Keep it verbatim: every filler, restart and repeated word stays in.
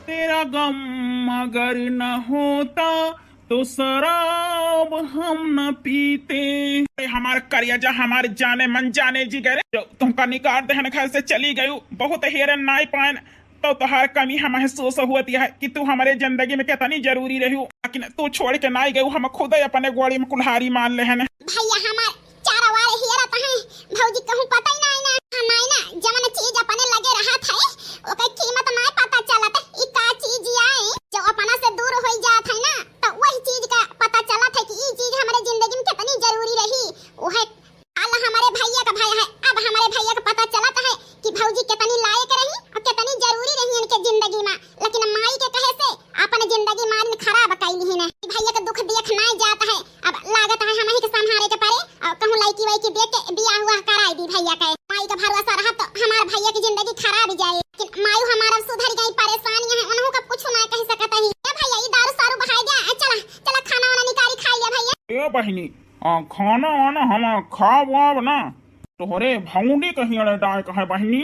तेरा गम अगर न होता तो शराब हम न पीते। अरे हमार करेजा, हमार जाने मन जाने जिगर, जब तुमका निकाल देहन घर से चली गयू, बहुत हेरन नाई पायन, तो तोहार कमी हम महसूस होती है कि तू हमरे जिंदगी में कितनी जरूरी रही। लेकिन तू छोड़ के नाई गयू, हम खुद अपने गोड़ी में कुल्हाड़ी मार लेहन। भैया हमार चारा वाले हेरत हैं, भौजी कहूँ पता ही नाई ना, नाई ना, जवन चीज अपने लगे रहत है, ओकर कीमत नाई पता चलत, ई का चीज आई, जो अपना से दूर होई जात है ना, तो वही चीज का पता चलत है कि ई चीज हमरे जिंदगी में कितनी जरूरी रही। वह काल हमरे भैया का भय है, अब हमरे भैया का पता चलत है कि भौजी कितनी लायक रही और कितनी जरूरी रही इनके जिंदगी में, लेकिन माई के कहे से अपन जिंदगी मारिन खराब कइली ही ने। भैया के दुख देख नाई जात है, अब लागत है हमही के संभारे के पड़े और कहूँ लड़की वड़की देख के बियाह हुआ कराई दी भैया के। माई का भरोसा रहा तो हमार भैया की जिंदगी खराब जाए, लेकिन मायू हमार अब सुधर गई, परेशान है, उन्हों का कुछ ना कह सकत है। ए भैया, ई दारू सारू बहाई दे, चला चला खाना वाना निकारी खाई ले भैया। ए बहिनी, आ, खाना वाना हम खाब वाब ना, तोहरे भौंडी कहीं अड़े डाय कहे बहिनी।